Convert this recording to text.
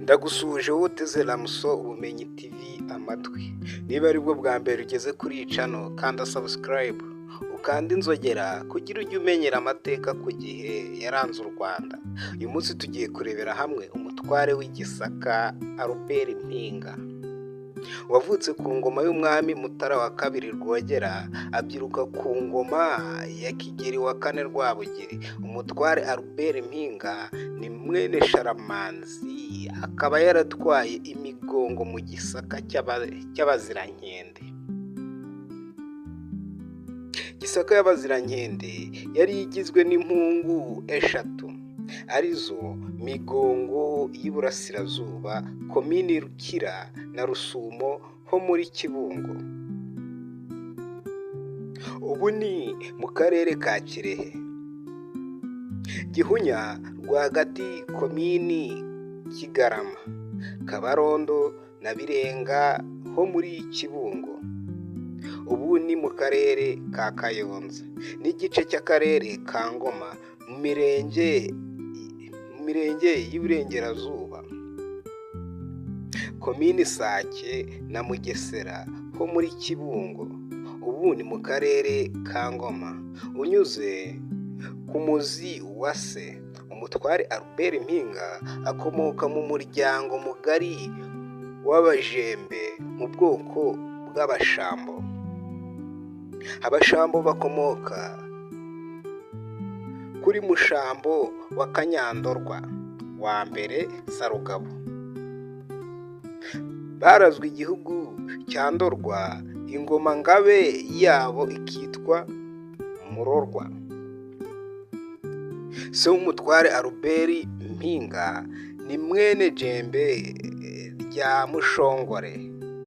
Ndagusuhuje wowe uteze Ramuso Ubumenyi TV amatwi. Niba aribwo bwa mbere ugeze kuri iyi channel, kanda subscribe, ukanda inzogera kugira ujye umenyera amateka ku gihe yaranze u Rwanda. Uyu munsi tugiye kurebera hamwe umutware w'i Gisaka Albert Mpinga. Wavutse ku ngoma y'umwami Mutara wa kabiri Rwogera, abyiruka ku ngoma ya Kigeli wa kane Rwabugili. Umutware Albert Mpinga ni mwene Sharamanzi, akaba yaratwaye imigongo mu Gisaka cy'Abazirankende. Gisaka y'Abazirankende yari igizwe n'impungu eshatu arizo Migongo y'Iburasirazuba, Komini Rukira na Rusumo ho muri Kibungo. Ubu ni mu karere ka Kirehe. Gihunya rwagati Komini Kigarama, Kabarondo na Birenga ho muri Kibungo. Ubu ni mu karere ka Kayonza n'igice cy'akarere ka Ngoma mu mirenge y'Iburengerazuba. Komini Sake na Mugesera ho muri Kibungo. Ubu ni mu karere ka Ngoma. Unyuze ku muzi wa se, umutware Albert Mpinga akomoka mu muryango mugari w'Abajembe mu bwoko bw'Abashambo. Abashambo bakomoka kuri Mushambo wa Kanyandorwa wa mbere Sarugabo. Barazwe igihugu cya Ndorwa, ingoma ngabe yabo ikitwa Murorwa. Se w'umutware Albert Mpinga ni mwene Jembe rya Mushongore.